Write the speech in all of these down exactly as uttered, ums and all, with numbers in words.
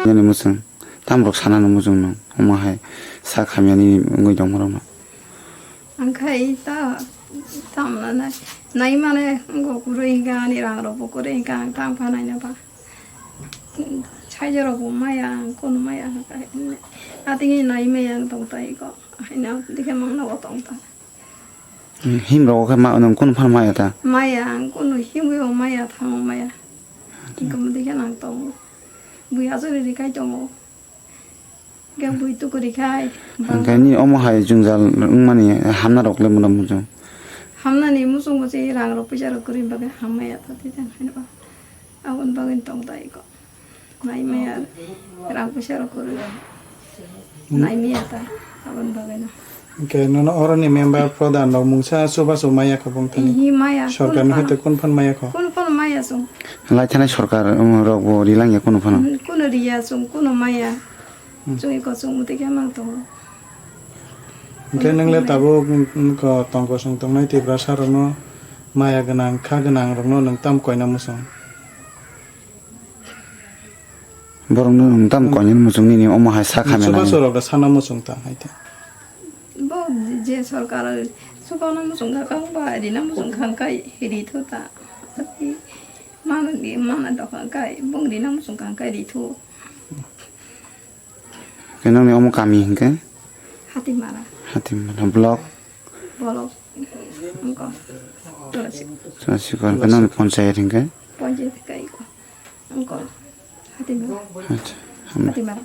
Nini muchung, tamrok sanani muchung no, omo hai sak hamyani wngwi tongma rok no. Ang khai ta, tamna nai, nai mane, go kurui hingka ani rang rok bo kurui hingka ang tang pha nai na ba. Saija rok bo maya, ang kunu maya, ang khai ne. Ating nai maya ang tong tai ko, hai na, dikhe mang na bo tong ta. Him rok khe ma, nwng kunu phano maya ta? Maya, ang kunu himwi bo maya, thango maya. Hingke mo dikhe nang tongo. Bui aswk riri khai tongo. Hingke bui tukuri khai. Hingke ni omo hai jwngjal wngmani hamna rok le mwnam muchung? Hamnani muchung bo se rang rok puisa rok kwrwi bagwi ham maya ta tei tang hai no. Aboni bagwi tong ta iko. Nai maya, rang puisa rok kwrwi. Nai maya ta, aboni bagwi no. Hingke nono oroni member pradhan rok mungsa chubachu maya kho bongthani? Ihi maya, sorkar ni kunu haite phano. Kunu phano maya chwng. Lai thanai sorkar, um, rok bo ri lang ya kunu phano? Hmm, kunu ri ya chwng, kunu maya. Hmm. Chwng iko chwng muti khe mang tongo. Hingke nwng le tabuk, um, ko tongkosong tongnai Tiprasa rok no maya gwnang, kha gwnang rok no nwng tam koina muchung? Borok no nwng tam koinani muchung nini omo hai sak hamya nangya. Chubachu rok da sana muchung ta hai ta. Bo je sorkar chubana muchung kha kang ba rina muchung kha kai ri thu ta. Mana di mana do kha kai bung rina muchung kha kai ri thu. Khe nangni omo kami hinkhe? Hatimara. Hatimara block. Block. Wngkha. Tulasi. Tulasikor, khe nangni ponchayat hinkhe? Ponchayat hinkhe iko. Wngkha. Hatimara. Acha. Hatimara.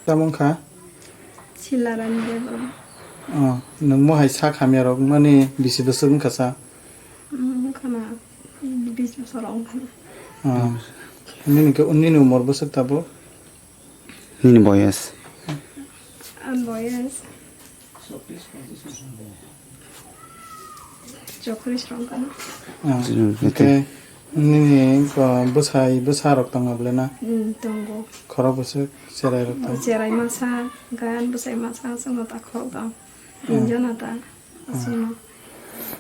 Tamo wngkha? Silarani Debra. Oh, nwng mo hai sak hamya rok mani bisi bwswk wngkha sa? Mm, wngkha na. Bis bosor wngkha na. Oh. Nini khe, nini umor bwswk tabuk? Nini boyes? Ang boyes chokris rok wngkha. Ah, hingke nini, ah, bwsai, bwsa rok tongo bole na? Hmm, tongo. Khorok bwswk cherai rok tongo? Cherai masa, gan bwsai masa, chwngno ta khorok tong. Tinjon ta, aswkno.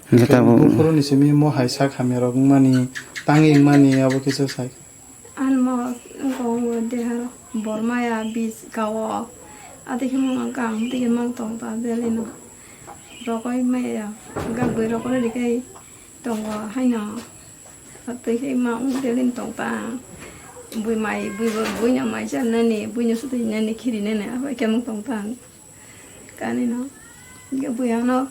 Hingke tabuk buphuruni simi mo hai sak hamya rok wngmani, tangwi wngmani, abo kisa sai. Ang mo wngkha o deha bor maya bis kao. Ati khe mo wngkha ang tei khe mang tong ta belino. Rokoi maya gabui rokoi rikei tongo haino. Tei khe ma wng belin tong ta ang. Bui mai, bui bo, buino mai cha nani, buino sutui nani, khiri nani, abai khe mang tong ta ang. Kanino. Hingke buyangno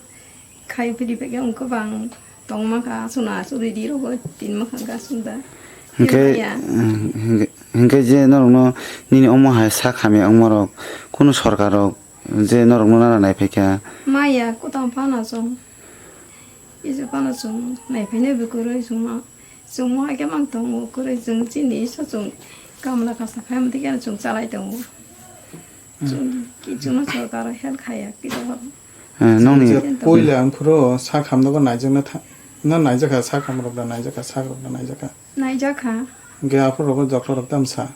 khai phiri peke wngkhe bang tongma kha, aswkno aswk ridi rogo tinma kha gasunda. Hingke, hingke, hingke je norokno nini omo hai sak hamya wngma rok, kunu sorkar rok je norokno nana nai phaikha? Maya kwtal phano chwng. Kisa phano chwng nai phainai bwkha rwi chwngno. Chwng mo hai khe mang tongo, kwrwi chwng chini iso chwng kamla kasa khai mantwi khe chwng chalai tongo. Hmm. Chwng kichwngno sorkar help khaiya kisa phano. Eh, nongni je puila ang phuru sak hamnogo naijakna tha-, no naijakha sak hamrok da naijakha sak rok da naijakha. Naijakha. Hingke aphuru rogo doctor rok tamo sa?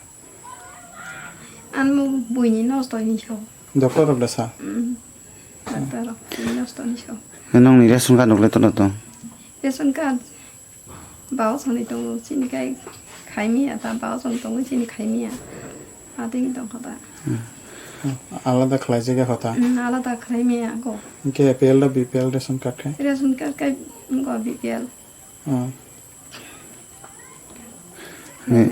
Ang mo buini nosto hinwi sao. Doctor rok da sa? Hmm. Doctor rok buini nosto hinwi sao. Nongni ration card rok le tono tong? Ration card Bao songni tongo, chini kai khaimiya ta, bao song tongo, chini khaimiya. Atwini tongkha ta. Hmm. Alada khlaijak ya kho ta? Hmm, alada khlaimiya kho. Hingke A P L da B P L ration card khe? Ration card kai wngkha B P L. Hmm. Ni,